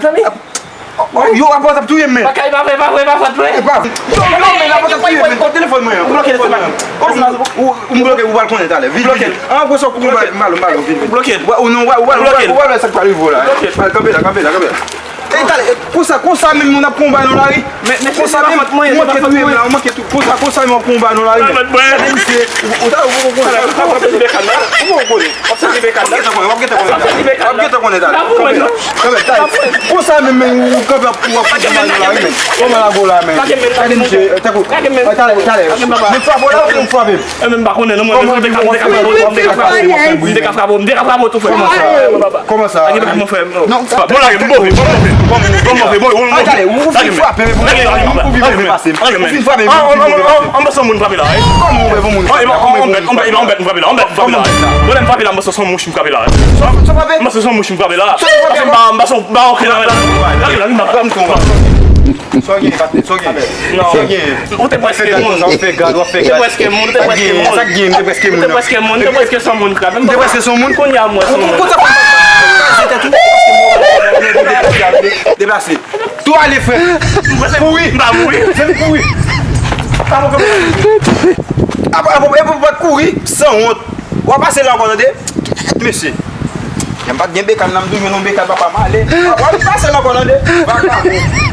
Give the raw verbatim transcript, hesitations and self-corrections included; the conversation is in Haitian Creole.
Mezanmi. Yo, apa w t ap touye m, men. Bagay pa vre, pa vre, pa vre, vre. E pa vre. Yo, yo, men apa w t ap touye m, men. Telefòn mwen an. Telefòn mwen an. Ou, ou m bloke, ou pral konnen talè. Vit, vit. An, apre sa, ou konba, malo, malo, vit, vit. Bloke. Ou non, ou pral wè sa k pral rive w la. Bloke. Kanpe la, kanpe la, kanpe la. E talè, konsa, konsa menm nou n ap konba nan lari. Konsa menm, ou manke touye m la, ou manke tou. Konsa, konsa menm w ap konba nan lari, men. Gade misye, ou, ou ta, ou poko konnen. Ou poko konnen. W ap santi bekad la. W ap gentan konnen, w ap gentan konnen. W ap gentan konnen talè. Kanpe, kanpe, talè. Konsa menm, men, ou kanpe, w ap, w ap konba nan lari, men. Kòman la go la, men. Gade misye, tankou, talè, talè. Men frape w la, ou frape m. E men m pa konnen non, mwen menm, m te ka, m te ka frape w, m te ka frape w, m te ka frape w, m te ka frape w tou, frè. Kòman sa? Kòman sa? Lage men, mon frè. Non. Bon, lage, m move, bon, move, bon, move, bon, move. Ay, talè, ou fin frape m, ou fin frape m, ou fin frape m. An, an, an, an, an, an, se yon moun frape la, wi. Kòman ou wè yon moun frape la? Kòman ou wè yon moun frape la? Yon bèt, yon bèt, yon bèt m frape la, yon bèt m frape la. Bon, lè m frape la, m panse se yon mouch m frape la. M panse se yon mouch m frape la. M panse se yon mouch m frape la. Lage la, lage la. Sa w gen, patnè? Sa w gen? Sa w gen? Ou te prèske moun. Ou te prèske moun. Ou te prèske moun. Ou te prèske moun. Ou te prèske son moun, frè. M te prèske son moun. Kounye a, mwen, son moun. Konsa, deplase. Tou ale, frè. Kouri. M pa mouri. Kouri. Apa, apa, apa, kouri, sanwont. W ap pase la ankò, tande? Mesye. Lè m pa t gen bekàn nan, m toujou nan yon bekàn papa m ale. W ap pase la ankò, tande? Vakabon.